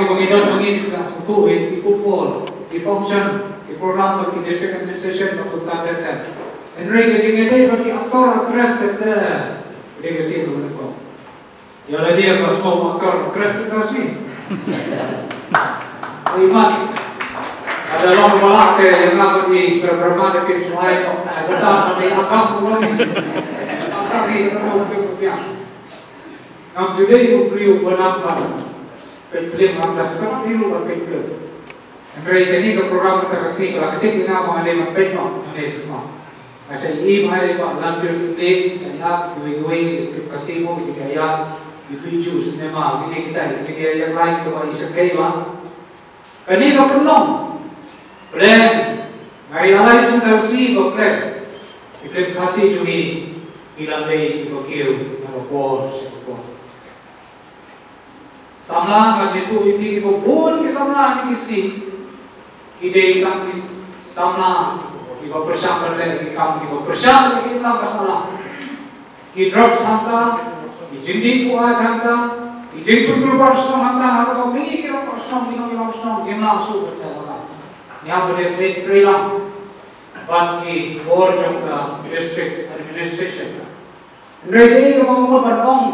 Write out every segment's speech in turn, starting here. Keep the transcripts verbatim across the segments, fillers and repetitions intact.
Ngi don hangne ki klas football, ki football, ki function, ki program bad ki district administration bad kumta ter ter. Hynrei ka jingïadei bad ki actor actress ter ter, dei ka sien ka ban kong. Ïa lade ba sngewbha actor actress ter ter sien. Ai mat. Lada long ba lah te ïa nga bad i Sir Brahma da pynshoi ko. Kata ba dei akam ko ni. Akam ni ka ko pynpiang. Ngam ju dei u briew ba nang ban peit film, ngam da sngewbha ïa u ban peit film. Hynrei kane ka program kata ka sngi ka la ktit ïa nga ba nga dei ban peit noh, nga dei sngewbha. Nga sa ïohi bha ïa i Bah Lamsius Ingleh, sa ïa kiwei kiwei ki film Kasimo, ki jingïaid, ki Bijou Cinema, kine kita ki jingïaid ïa ki line kiba i sa kei bha. Kane ka pynlong. Plan. Nga realize mynta ka sngi ba plan. Ki film Khasi jong ngi ki la dei kiba kiew na ka por sha ka por. Samla, ngan ïathuh ïa phi, kiba bun ki samla ha kine ki sngi ki dei tang ki samla kiba pyrshang ban leh ki kam kiba pyrshang ïa ki imlang ka sahlang. Ki drugs hangta, ki jingdih buaid hangta, ki jingpynkulmar shnong hangta, ha kaba ma ngi ki rangbah shnong, ki nongïalam shnong ngim lah shuh ban leh hangta. Ngi hap ban leh treikam bad ki bor jong ka district administration. Hynrei kaei kaba nga mut ban ong,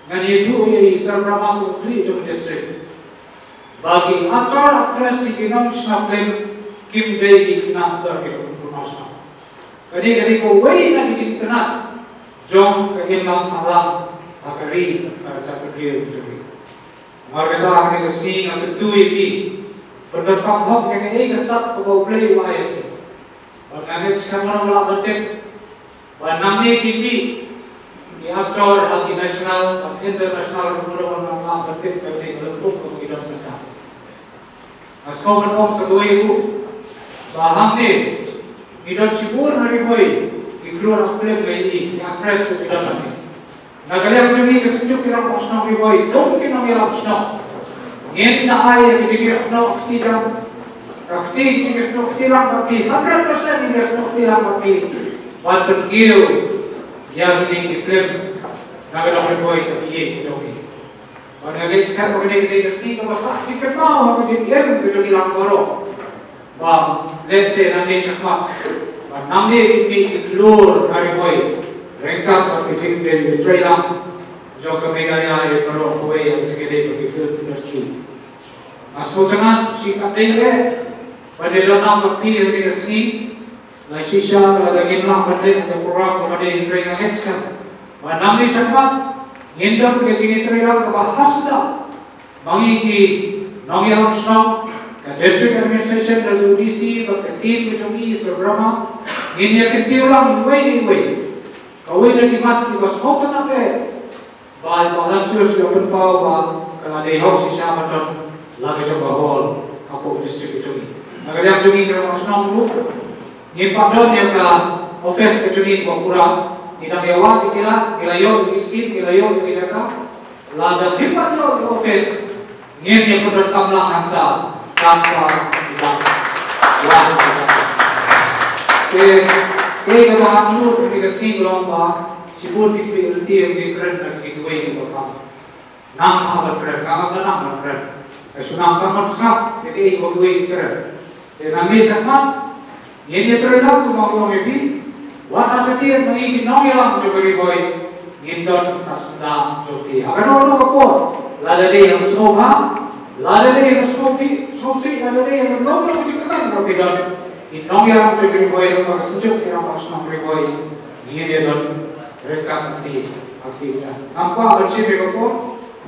ngan ïathuh ïa i Sir Brahma, u khlieh jong ka district, ba ki actor actress, ki nongshna film kim dei ki khynnah sir kiba pynkulmar shnong. Kane ka dei kawei na ki jingitynnad jong ka imlang sahlang ha ka ri, ha ka jaitbynriew jong ngi. Namar kata ha kane ka sngi nga kyntu ïa phi ban donkam hok ïa kaei ka sap kaba U Blei u ai ïa phi. Bad nga ngeit skhem ba nang lah ban tip ba nangne kin mih ki actor ha ki national bad international, ruh ban nang lah ban tip ïa kane ka lympung kaba ngi don mynta. Nga sngewbha ban ong sa kawei ruh ba hangne ngi don shibun ha Ri Bhoi ki khlur ha film, ki actress ruh ki don hangne. Na ka liang jong ngi ka Synjuk ki Rangbah Shnong Ri Bhoi, kum ki nongïalam shnong, ngin da ai ka jingïasnoh kti jong, ka kti, jingïasnoh kti lang bad phi, hundred percent ngin ïasnoh kti lang bad phi ban pynkiew ïa kine ki film na ka dong Ri Bhoi ka ïing jong ngi. Bad nga ngeit skhem ba kane ka dei ka sngi kaba sah jingkynmaw ha ka jingim ka jong ngi lang baroh. Ba lehse nangne shakhmat, ba nangne kin mih ki khlur ha Ri Bhoi ryngkat bad ka jingïatreilang jong ka Meghalaya ïa baroh kawei ha ka jingïadei bad ki film industry. Nga sngewtynnat shi katdei eh ban ïadon lang bad phi ha kane ka sngi. Lada shisha lada ngim lah ban leh ka program kaba dei, hynrei nga ngeit skhem ba nangne shakhmat ngin don ka jingïatreilang kaba ha sdang. Ma ngi ki nongïalam shnong, ka district administration, ka D C bad ka team ka jong i Sir Brahma, ngin ïa kyntiew lang iwei na iwei. Kawei na ki mat kiba sngewtynnat eh ba i Bah Lamsius u la pynpaw ba ka la dei hok shisha ban don la ka jong ka hall hapoh district ka jong i. Na ka liang jong i ki rangbah shnong ruh ngim pat don ïa ka office ka jong i kaba pura. Ngi dang ïa wad ïa ki lad, ngi la ïoh ïa ki skim, ngi la ïoh ïa ki jaka. Lada phim pat ïoh ïa ka office, ngin ïa pyndonkam lang hangta katba ki dang wad ïa ki jaka. Te kaei kaba hap lut ha kane ka sngi ka long ba shibun ki khmih lynti ïa ka jingkren na kine kiwei kiba kham nang bha ban kren, ka ngam da nang ban kren. Ka shu nang ka mut sngap ïa kaei ba kiwei ki kren. Te nangne shakhmat ngin ïatreilang kumba nga ong ïa phi. Wat artatien ma ngi ki nongïalam jong ka Ri Bhoi ngin don ha sdang jong phi ha kano kano ka por. Lada dei ha ka sngewbha, lada dei ha ka sngewbha, sngewsih, lada dei ha kano kano ka jingkmen kaba phi don, ki nongïalam jong ka Ri Bhoi, lyngba ka Synjuk ki Rangbah Shnong Ri Bhoi, ngin ïa don ryngkat bad phi ha kti jong. Ngam kwah ban shim ïa ka por.